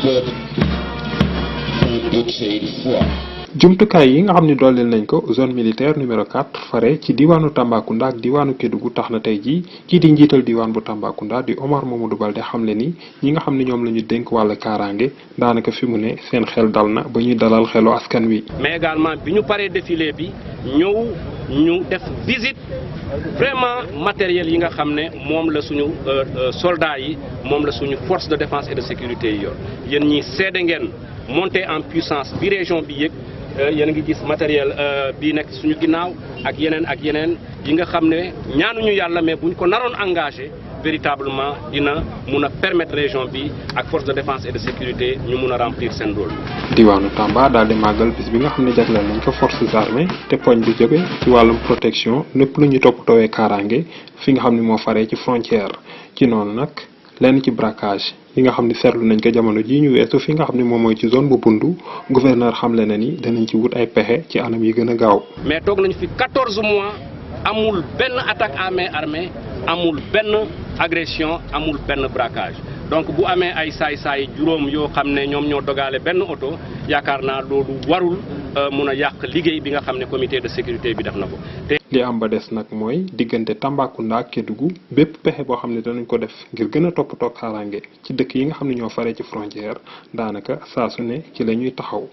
peuple pour toutes ces fois. jumtukaay yi nga xam ne dooleel nañ ko zone militaire numéro 4 fare ci diwaanu Tambacounda ak diwaanu Kédougou tax na tey jii kii di njiital diwaan bu Tambacounda di Omar Mamadou Baldé xamle ni ñi nga xam ne ñoom la ñu dénk wàllu kaaraange daanaka fi mu ne seen xel dal na ba ñuy dalal xelu askan wi. mais également bi ñu paree défilé bi ñëw ñu def visite vraiment matériel yi nga xam ne moom la suñu soldats yi moom la suñu force de défense et de sécurité yi yor yéen ñi seede ngeen monter en puissance bi région bi yëg. yéen a ngi gis matériel bii nekk suñu ginnaaw ak yeneen yi nga xam ne ñaanuñu yàlla mais buñ ko naroon engagé véritablement dina mun a permettre région bi ak force de défense et de sécurité ñu mun a remplir seen rôle. diwaanu Tamba daal di màggal bis bi nga xam ne jagleel nañ ko forces armées te poñ bi jóge ci wàllum protection lépp lu ñu toppatoowee kaaraange fi nga xam ne moo faree ci frontière ci noonu nag lenn ci braquage yi nga xam ne seetlu nañ ko jamono jii ñu weesu fi nga xam ne moom mooy ci zone bu Bundu gouverneur xamle na ni danañ ci wut ay pexe ci anam yi gën a gaaw. mais toog nañu fi 14 mois amul benn attaque à main armée amul benn agression amul benn braquage donc bu amee ay saay-saay juróom yoo xam ne ñoom ñoo dogaale benn oto yaakaar naa loolu warul mun a yàq liggéey bi nga xam ne comité de sécurité bi def na ko. li am ba des nag mooy diggante Tambacounda ak Kédougou bépp pexe boo xam ne danañ ko def ngir gën a toppatoo kaaraange ci dëkk yi nga xam ne ñoo faree ci frontière daanaka saa su ne ci la ñuy taxaw.